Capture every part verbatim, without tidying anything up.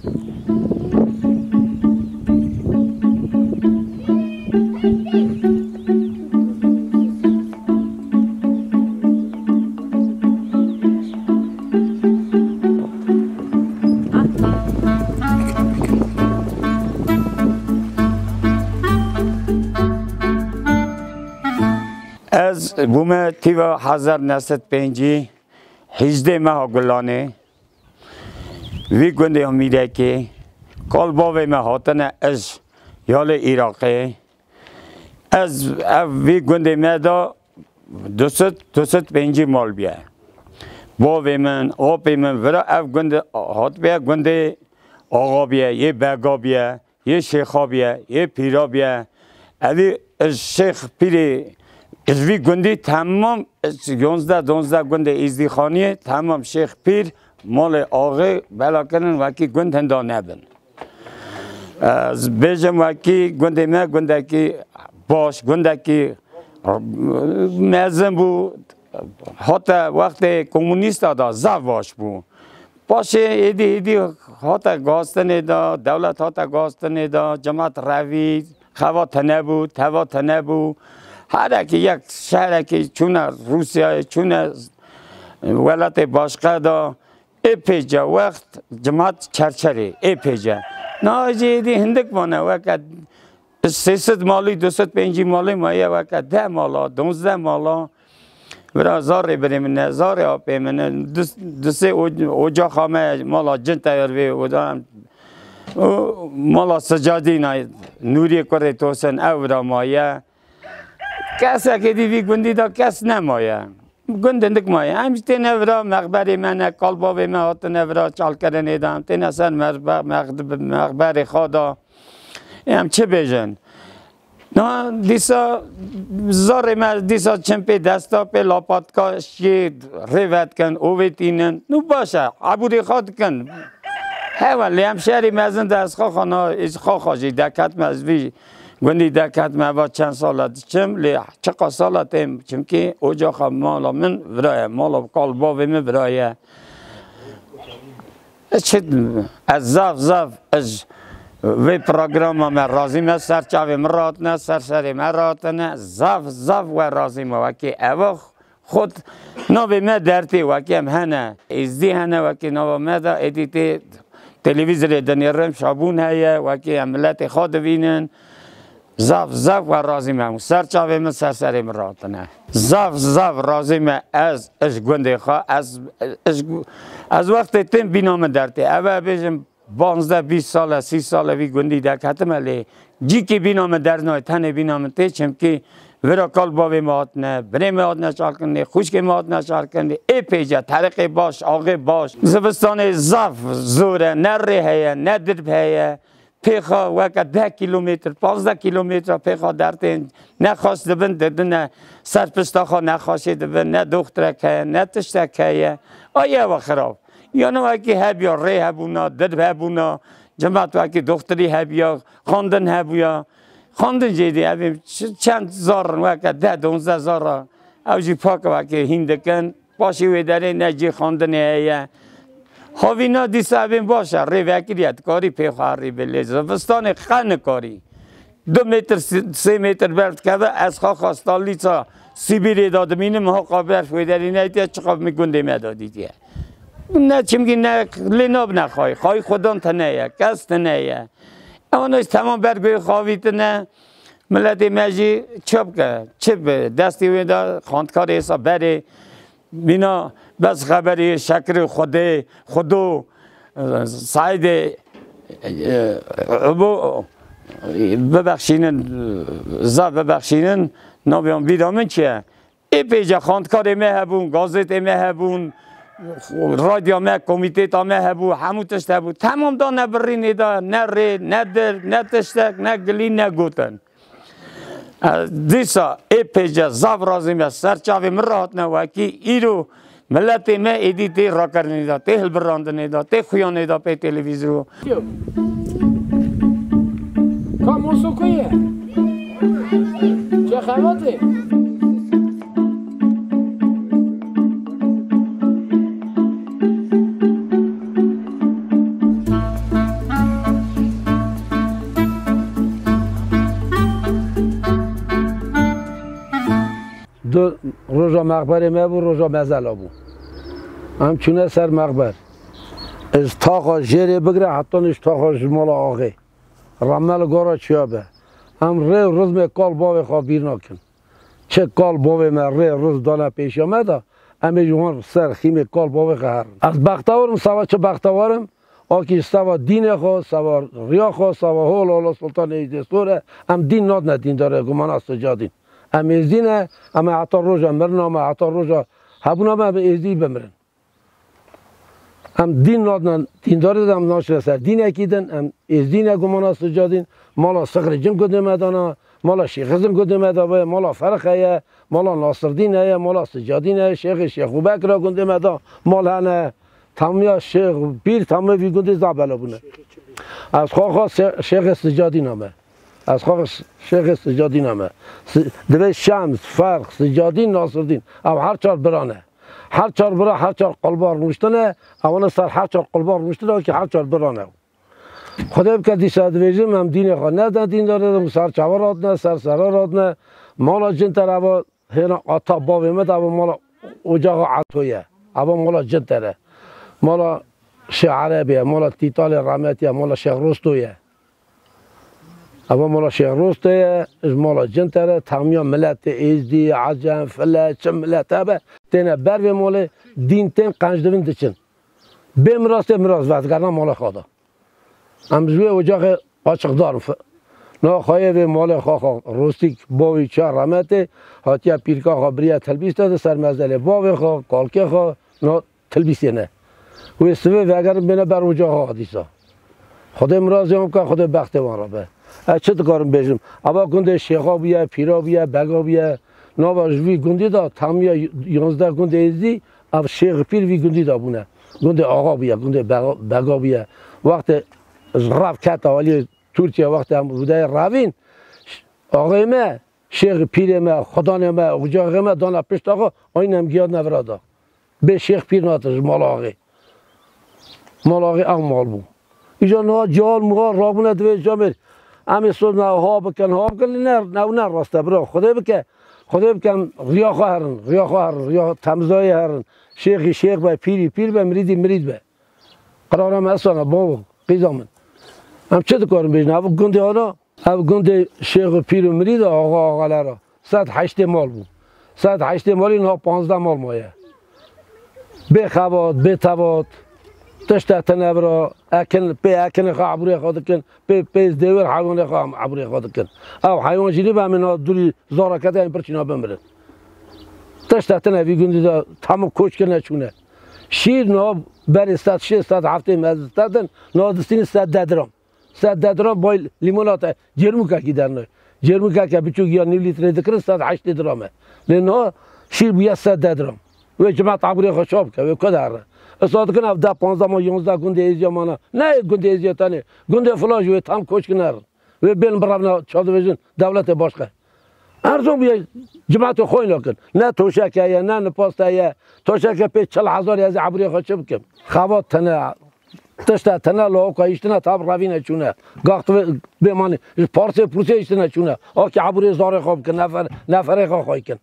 Ez bûme tîva hezar neh sed pêncî, hîjdeh meha Gulanê, vî gundê Amîrekê, kal bavê me hatine, ez ya li Iraqê. Ez ev vî gundê me de du sed, du sed pêncî mal bûye. Bavê min, apê min, vira ev gund hatibiye gundê axa bûye, yê bega bûye, yê şêxa bûye, yê pîra bûye. Evî ez şêx pîrê, ez vî gundî temam, ez yonzdeh donzdeh gundê Îzdîxaniyê, temam şêx pîr, malê axê bela kirin, wekî gund hinda nebin. Ez bêjim wekî gundê me gundekî baş, gundekî mezin bû. Hate wextê komunîsta da zaf baş bû. Paşê êdî êdî hate guhastinê da, dewlet hate guhastinê da, cimat revî, xeva tine bû, teva tine bû. Herekî yek şehrekî çûne Rûsyayê, çûne welatê başqe da. Ê pêce wext cimat çerçerê, ê pêce. Niha jî êdî hindik mane, weke sê sed malî, du sed pêncî malî maye, weke deh mala, donzdeh mala. Vira zarê birê min e, zarê apê min e, du, du sê o-, ocaxa me, mala Cin Teyar vê oda, û mala Sicadîna, Nûriyê kurê Tosin, ew vira maye. Kesekê dî vî gundî de kes nemaye. Gund hindik maye. Em jî têne vira mexberê me ne, kalbavê me hatine vira çalkirinê de. Em têne ser merbe-, mexd-, mexberê xwe de. Em çi bêjin? Na dîsa zarê me dîsa çim pê desta pê lapatka şiyê rê vedikin, ovê tînin. Nû baş e, ebûrê xwe dikin. Hewe lê em şerî mezin de ez xwe xwe na, ez xwe xwe jî deketme, ez vî gundî deketme, eva çend sal e diçim, lê çiqa sal e têm, çimkî ocaxa mala min vira ye, mala kal bavê min vira ye. Çi, ez zaf zaf, ez vê programa me razî me, ser çavê min rahatine, ser serê me rahatine, zaf zaf we razî me, wekî eva Xwed navê me dertê, wekî em hene. Êzdî hene, wekî nava me de êdî tê televîzorê dinêrin, şabûn heye, wekî em miletê xwe divînin. Zaf, zaf we razî me. Ser çavê min, ser serê min ratine. Zaf, zaf razî me ez, ez ji gundê xwe, ez, ez, ez wextê tim bîna min dertê. Ev e bêjim, panzdeh bîst sal e, sî sal e vî gundî deketime lê cîkî bîna min dernayê, tenê bîna min tê, çimkî vira kal bavê me hatine, birê me hatine çalkirinê, xwişkê me hatine çalkirinê, ê pêce, teriqê baş, axê baş. Zivistanê zaf zor e, ne rê heye, ne dirb heye. Pêxa weke deh kîlometr, panzdeh kîlometra pêxa dertên nexweş dibin, didine ser pişta xwe nexweşê dibin, ne doxtirek heye, ne tiştek heye. Aye we xirab. Yanî wekî hebiya rê hebûna, dirb hebûna, cimat wekî doxtirî hebiya, xwendin hebûya. Xwendin jê dî evê çi-, çend zar in weke deh donzdeh zar e. Ew jî pak wekî hîn dikin. Paşê wê derê ne cê xwendinê heye. Havîna dîsa evên baş e, rê vekiriye, dikarî pê xwe herî bi lê zivistanê qe nikarî. Du metr, sê metr berf dikeve, ez xaxa Stalîça Sibîrê de dimînim, haqa berf wê derî nedîtiye, çiqa min gundê me de dîtiye. Ne çimkî ne lê nabine xayî, xayî xwedan tine ye, kes tine ye. Ewana jî temam ber guhê xwe avîtine, miletê me jî çi bike, çi bi destê wê de xwendkarê êsa berê, Mîna bes xeberê şekirê Xwedê, Xwedo, e, Saîdê, e, Ebo, e, bibexşînin, e, zaf bibexşînin, navê wan bîra min çi ye? Ê pêce xwendkarê me hebûn, gazetê me hebûn, radya me, komîteta me hebû, hemû tişt hebû. Temam dane birînê de, ne rê, ne dir, ne tiştek, ne gilî, ne gotin. Ez dîsa ê pêce zaf razî me, ser çavê min re hatine wekî îro miletê me êdî tê rakirinê de, tê hilbirandinê de, tê xuyanê de pê televîzyo. Ka Mosko ye? Çe xebatê? Mexberê me bû, roja mezela bû. Em çûne ser mexber. Ez taxa jêrê bigire, heta nîş taxa ji mala axê. Ramel gora çiya be. Em rê û rizmê kal bavê xwe bîr nakin. Çi kal bavê me rê riz dane pêşiya me de, em ê ji wan ser xîmê kal bavê xwe herin. Ez bextewar im, sava çi bextewar im, akî sava dînê xwe, sava riya xwe, sava hol hol Sultan Êzdî Sor e, em dîn nadine dîndarê gumana sicadîn. Em êzdî ne, em ê heta roja mirina me, heta roja hebûna me, em êzdî bimirin. Em dîn nadin, dîndarî de em naşine ser dînekî din, em êzdî ne gumana sicadîn, mala Sixrê Cin gundê me dana, mala Şêxizm gundê me da be, mala Ferix heye, mala Nasirdîn heye, mala Sicadîn heye, Şêxê Şêxûbekir a gundê me da, mal hene, tamiya Şêx Pîr, tamê vî gundê zabela bûne. Ez xwe xwe Şê-, Şêxê Sicadîn a me. Ez xwe Şêxê Sicadîn a me. Si-, divê Şems, Ferx, Sicadîn, Nasirdîn. Ew her çar bira ne. Her çar bira, her çar qulba rûniştine, ewana ser her çar qulba rûniştine, wekî her çar bira ne. Xwedê bike dîsa dibêjim, em dînê xwe ne de dîndarê de, ser çava radine, ser sera radine, mala Cinter eva hêna ata bavê me de, eva mala ocaxa Eto ye, eva mala Cinter e. Mala Şêx Erebê ye, mala Tîtalê Rahmetî ye, mala Şêx Rosto ye. Eva mala Şêx Rosto ye, ji mala Cinter e, tamiya miletê Êzdî, Ecem, File, çi milet hebe, têne ber vê malê, dîn tên qenc dibin diçin. Bê miras tê miras vedigerina mala xwe de. Em ji wê ocaxê açiqdar in. F-, na xweyê vê malê xwe xwe Rostîk bavî çiya Rahmetê, hatiye pîrka xwe biriye Tilbîs de, di ser mezelê bavê xwe, kalkê xwe, na Tilbîsê ne. Wê sivê vegerin bêne ber ocaxa dîsa. Xwedê mirazê wan bike, Xwedê bextê wan re be. Ez çi dikarim bêjim? Eva gundê şêxa bûye, pîra bûye, bega bûye. Nava ji vî gundî de tamiya yanzdeh gundê êzdî, ev şêx pîr vî gundî de bûne. Gundê axa bûye, gundê bega, bega bûye. Wextê ji rev kete aliyê Tirkiye, wextê em rûdayê revîn, axê me, şêx pîrê me, xudanê me, ocaxê me dana pişta xwe, aynen em giyadine vira da. Bê şêx pîr natin ji mala axê. Mala axê ew mal bû. Îca niha cihal muha rabûne divê camêr. Em ê soz ne ha bikin, ha bikin, ne, ne, ne rast e bira. Xwedê bike, Xwedê bike em riya xwe herin, riya xwe herin, riya temizayê herin. Şêxî şêx be, pîrî pîr be, mirîdî mirîd be. Qirara me esana, bavo, qîza min. Em çi dikarin bêjin? Ev gundê ana, ev gundê şêx û pîr û mirîd e, axa axaler e. Sed heştê mal bû. Sed heştê malî niha panzdeh mal maye. Bê xebat, bê tevat, tişte tine bira, ekin, pê ekinê xwe eburê xwe dikin, pê, pê dêwêr heywanê xwe em eburê xwe dikin. Ew heywan jî nîbe em ê niha dûrî zara kete em pir çîna bimirin. Tişte tine vî gundî de tamam koç kirine çûne. Şîr niha berê sed şêst sed heftê mezin stedin, niha distînin sed deh diram. Sed deh diram bay lîmonata cêrmûkekî derne. Cêrmûkeke biçûk ya nîv lîtrê dikirin sed heştê diram e. Lê niha şîr bûye sed deh diram. Wê cimat aburê xwe çap bike, wê ku de here. Esa dikin ev deh panzdeh ma yanzdeh gundê êziya mana. Ne gundê êziya tenê. Gundê filan jî wê tam koç kin herin. Wê bên birevne çavdibêjin dewletê başqe. Erzon bûye cimatê xwe nakin. Ne toşek heye, ne nipaste ye. Toşeke pê çil hezar ez ê eburê xwe çi bikim? Xebat tine, tişte tine, lawika hiştine, tab revîne çûne. Gax tu bê manî, ji parsê pursê hiştine çûne. Akî eburê zarê xwe bikin, nefer, neferê xwe xwe kin.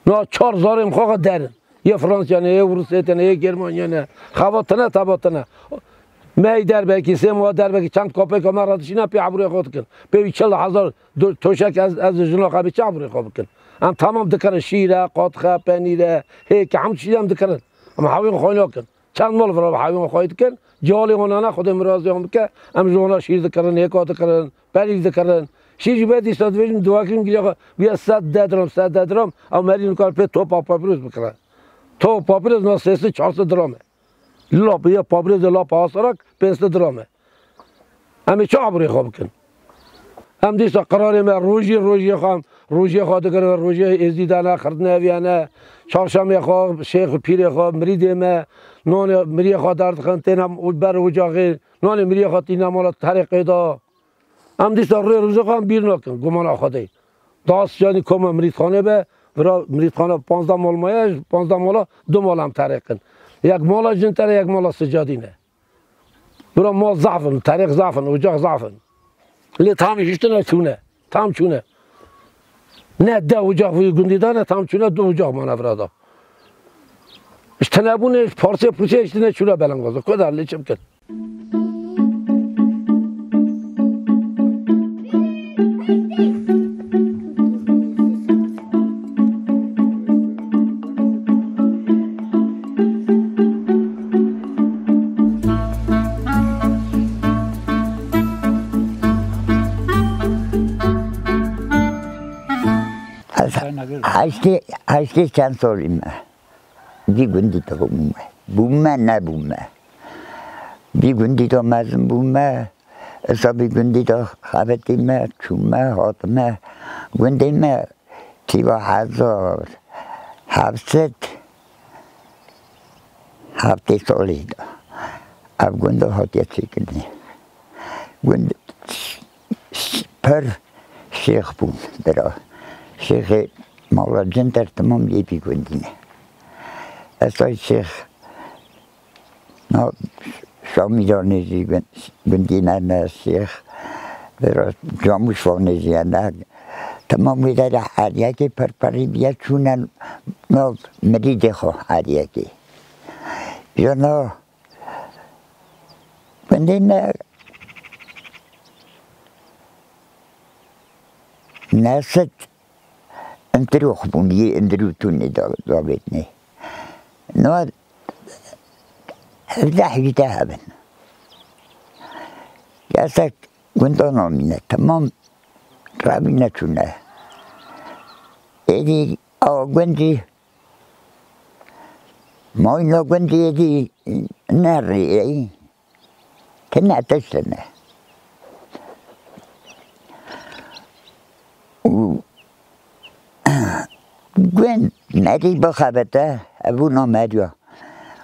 Na çar zarê min xwe xwe derin. Yê Fransa ne, yê Rûsê ne, yê Germanya ne. Xebat tine, tebat tine. Me ey derbekî, sê meha derbekî, çend kapêka me re dişîne pê eburê xwe dikin. Pê wî çil hezar do-, toşek ez, ez jina xwe bê çi eburê xwe bikin. Em tamam dikirin şîre, qatxe, penîre, hêke, hemû çî em dikirin. Em hewên xwe nakin. Çend mal vira heywan xwayî dikin, cihalê wan hene, Xwedê mirazê wan bike, em ji wana şîr dikirin, hêka dikirin, penîr dikirin. Şîr jî be dîsa dibêjin, duwakim giriya xwe, bûye sed deh diram, sed deh diram, ew merî nikare pê topa papîros bikire. Top papîros na sê sed çar sed diram e. Lap, ya papîros de lapa asarak pênc sed diram e. Em ê çi aburê xwe bikin? Em dîsa qirarê me rojî, rojiyê xwe em, rojiyê xwe digirin, rojiyê êzdî dane, xirdine eviyane, çarşemê xwe, şêx û pîrê xwe, mirîdê me, nanê miriyê xwe derdixin, têne ber ocaxê, nanê miriyê xwe tîne mala terê qêda. Em dîsa rê rojê xwe em bîr nakin, gumana Xwedê. Daha sicanî koma mirîdxanê be, vira mirîdxane panzdeh mal maye, ji panzdeh mala du mal em terê kin. Yek mala Cinter e, yek mala Sicadîn e. Bira mal zaf in, terêx zaf in, ocaq zaf in. Lê tam hiştine çûne, tam çûne. Ne deh ocax vî gundî de ne tam çûne du ocax mane vira da. Ji tenebûnê, ji parsê pursê ji tine çûne belengaza. Ku da lê çi bikin? Ez heştê, heştê çend salî me. Vî gundî de bûme. Bûme, nebûme. Vî gundî de mezin bûme. Esa vî gundî de xebitîme, çûme, hatime. Gundê me tîva hezar heft sed heftê salî de ev gund hatiye çêkirinê. Gund pir şêx bûn bira. Şêxê mala Cinter temam yê vî gundî ne. Esa şêx Na Şamîranê jî gund-, gundî me ne şêx. Vêra Camûşvanê jî ye ne. Temam wî derê heriyekê perperî biye çûne nav mirîdê xwe heriyekê. Jana gundê me nesit Indirûx bûn, yê indirû tûnê da-, davêtinê. Niha hevdeh hevdeh hebin. Kesek gunda namîne, temam revîne çûne. Êdî awa gund jî, mayîna gund jî êdî nerî. Tine tiştine. Û gund merî bixebite, hebûna meriya.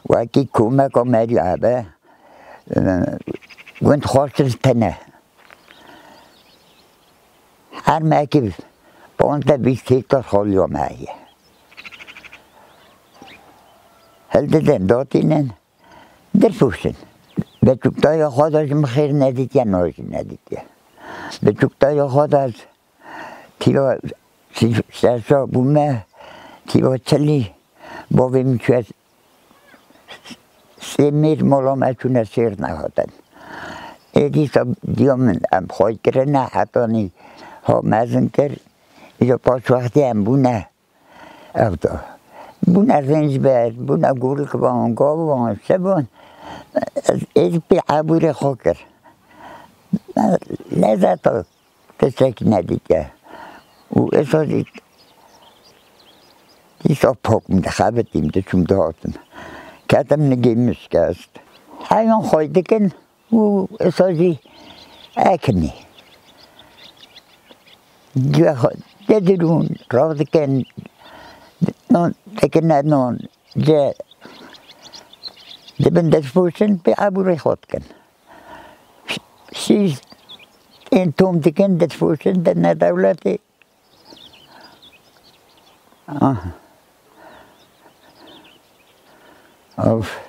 Wekî komeka meriya hebe, gund xweştir tine. Her mekî panzdeh bîst hektar xaliya me heye. Hildidin, datînin. Dirpûşin. Biçûktayê xwe de ji min xêr nedîtiye, niha jî nedîtiye. Biçûktayê xwe de tîva sî-, şeşa bûme, tîva çilî, bavê min çûye sê mêr mala me çûne sêr nehatin. Ê dîsa diya min em xwey kirine, hetanî ha mezin kir, îja paş wextê em bûne. Ew da. Bûne rêncber, bûne gurikvan, gavan, şevan. Ez êdî pê ebûrê xwe kir. Lezeta tiştekî nedîtiye. Û êsa jî dîsa pak min dixebitîm, diçûm dihatim. Ketim nigê min şikest. Heyan xwey dikin. Û êsa jî ekinî. Cihê xwe didirûn, rav dikin, non dikine non, ci dibin destpûşin, pê ebûrê xwe dikin. Şîş ên tom dikin, destpûşin dine dewletê. Ah. Of.